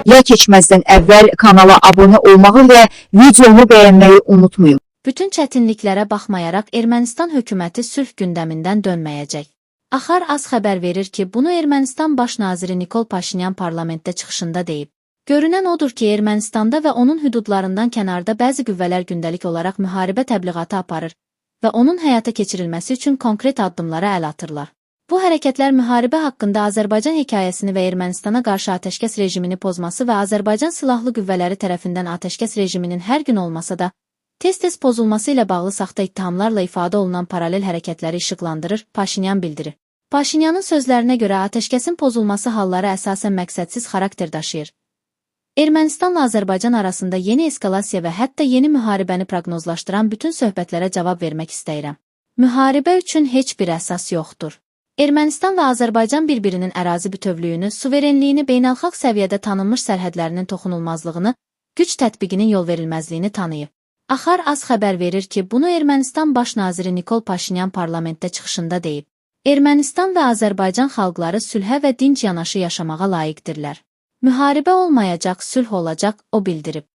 Videoya keçməzdən əvvəl kanala abunə olmağı və videomu bəyənməyi unutmayın. Bütün çətinliklərə baxmayaraq Ermənistan hökuməti sülh gündəmindən dönməyəcək. Axar az xəbər verir ki, bunu Ermənistan baş naziri Nikol Paşinyan parlamentdə çıxışında deyib. Görünən odur ki, Ermənistanda və onun hüdudlarından kənarda bəzi qüvvələr gündəlik olaraq müharibə təbliğatı aparır və onun həyata keçirilməsi üçün konkret addımlara əl atırlar. Bu hərəkətlər müharibə haqqında Azərbaycan hekayəsini və Ermənistana qarşı atəşkəs rejimini pozması və Azərbaycan silahlı qüvvələri tərəfindən atəşkəs rejiminin hər gün olmasa da tez-tez pozulması ilə bağlı saxta ittihamlarla ifadə olunan paralel hərəkətləri işıqlandırır, Paşinyan bildirir. Paşinyanın sözlərinə görə atəşkəsin pozulması halları əsasən məqsədsiz xarakter daşıyır. Ermənistanla Azərbaycan arasında yeni eskalasiya və hətta yeni müharibəni proqnozlaşdıran bütün söhbətlərə cavab vermək istəyirəm. Müharibə üçün heç bir əsas yoxdur. Ermənistan və Azərbaycan bir-birinin ərazi bütövlüyünü, suverenliyini, beynəlxalq səviyyədə tanınmış sərhədlərinin toxunulmazlığını, güc tətbiqinin yol verilməzliyini tanıyıb. Axar az xəbər verir ki, bunu Ermənistan baş naziri Nikol Paşinyan parlamentdə çıxışında deyib. Ermənistan və Azərbaycan xalqları sülhə və dinc yanaşı yaşamağa layiqdirlər. Müharibə olmayacaq, sülh olacaq, o bildirib.